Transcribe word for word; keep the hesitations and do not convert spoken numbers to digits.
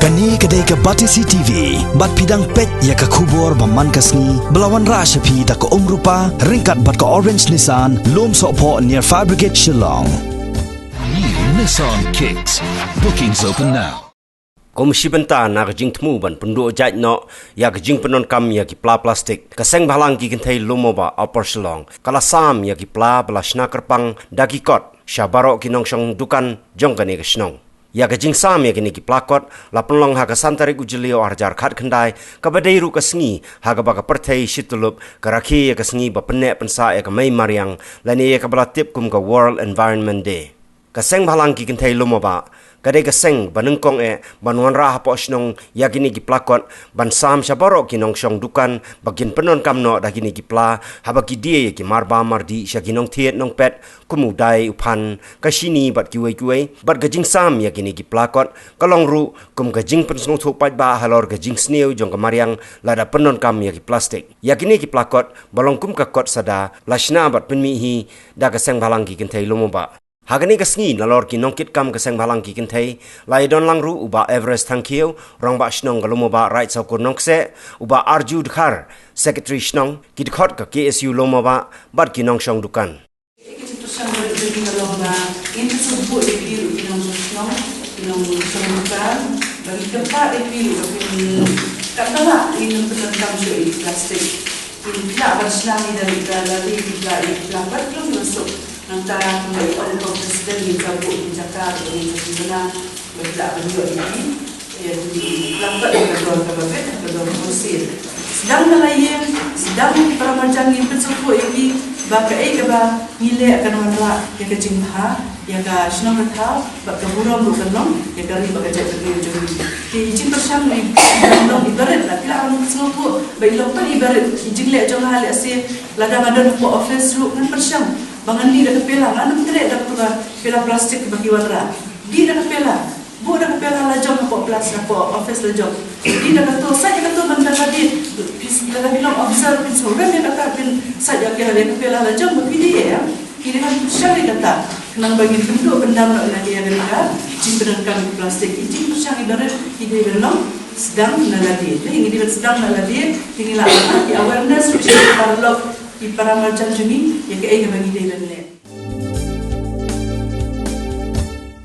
Kane ka dei ka Batesi T V, bad phi dang peit ïa ka khubor ba man ka sngi, ba la wanrah sha phi da ka Umrupa, ryngkat bad ka Orange Nissan, Lumsohphoh near Fire Brigade Shillong. New Nissan Kicks. Bookings open now. Kum shi bynta na ka jingthmu ban pynduh jait noh ïa ka jingpyndonkam ïa ki pla plastik, ka Seng Bhalang ki Kynthei Lum U Bah Upper Shillong ka la sam ïa ki pla ba la shna kyrpang da ki kot sha baroh ki nongshong dukan jong kane ka shnong. Ïa ka jingsam ïa kine ki pla kot la pynlong ha ka san tarik u Jylliew ar hajar khatkhyndai, kaba dei ruh ka sngi ha kaba ka pyrthei shityllup ka rakhe ïa ka sngi ba pynneh pynsah ïa ka mei mariang, lane ïa kaba la tip kum ka World Environment Day. Ka Seng Bhalang ki Kynthei Lum U Bah ka dei ka seng ba nyngkong eh ban wanrah hapoh shnong ïa kine ki pla kot ban sam sha baroh ki nongshong dukan ba kin pyndonkam noh da kine ki pla, haba ki die ïa ki marba mardih sha ki nongthied nongpet kum u dai u phan, ka shini bad kiwei kiwei. Bad ka jingsam ïa kine ki pla kot ka long ruh kum ka jingpynsngewthuh paidbah halor ka jingsniew jong ka mariang lada pyndonkam ïa ki plastik. Ïa kine ki pla kot ba long kum ka kot sada la shna bad pynmih hi da ka Seng Bhalang ki Kynthei Lum U Bah. Ha kane ka sngi, nalor ki nongkitkam ka Seng Bhalang ki Kynthei, la ïadon lang ruh u Bah Everest Thangkhiew, Rangbah Shnong ka Lum U Bah, Raid Sawkur Nongkseh, u Bah Arju Dkhar, Secretary Shnong, ki dkhot ka K S U Lum U Bah bad ki nongshong dukan. Ki jingpyrshang ba rit jong ngi ka long ba ngin pynsngewthuh ïa ki ruh ki nongshong shnong, ki nongshong dukan, ba ngin kyrpad ïa ki ruh ba kin, katba lah ngin ym pyndonkam shuh ïa ki plastik. Ki lah ban shna ïa ki da lade, ki lah, ki lah ban pynlong ïa suk. Nangta kumba i ong u President, ngin sa buh ki jaka, ngin sa buh ki jaka ba ki lah ban ïoh ïa ki. Ïa ki, la pat ïa ka dor kaba bit, ka dor kaba sir. Sdang na la ïing, sdang ki para marjan, ngin pynsngewthuh ïa ki ba kaei kaba ngi leh kan wanrah ïa ka jingbha ïa ka shnong ka thaw, bad ka burom ruh kan long ïa ka ri bad ka jaitbynriew jong ngi. Te i jingpyrshang i long ibarit, la ki lah ban pynsngewthuh ba i long tang ibarit. I jingleh jong nga lehse lada nga don hapoh office ruh ngan pyrshang ba ngan dih da ka pela, ngan ym treh da katu ka pela plastik ba ki wanrah. Dih da ka pela, buh da ka pela la jong hapoh plas, hapoh office la jong. Dih da kato, sait da kato ban da ka dih. Phi, lada phi long officer, phin sngewrem ïa kata, phin sait ïa ka, ïa ka pela la jong ba phi dih ïa. Ki dei ban pyrshang ïa kata, khnang ba ngin pynduh pyndam noh ïa ka, ïa ka jingpyndonkam plastik. I jingpyrshang ibarit i dei ban long sdang na lade. Te ngi dei ban sdang na lade, te ngi lah ban ai ki awareness, especially paralok, ki para marjan jong ngi, ïa kaei kaba ngi dei ban leh.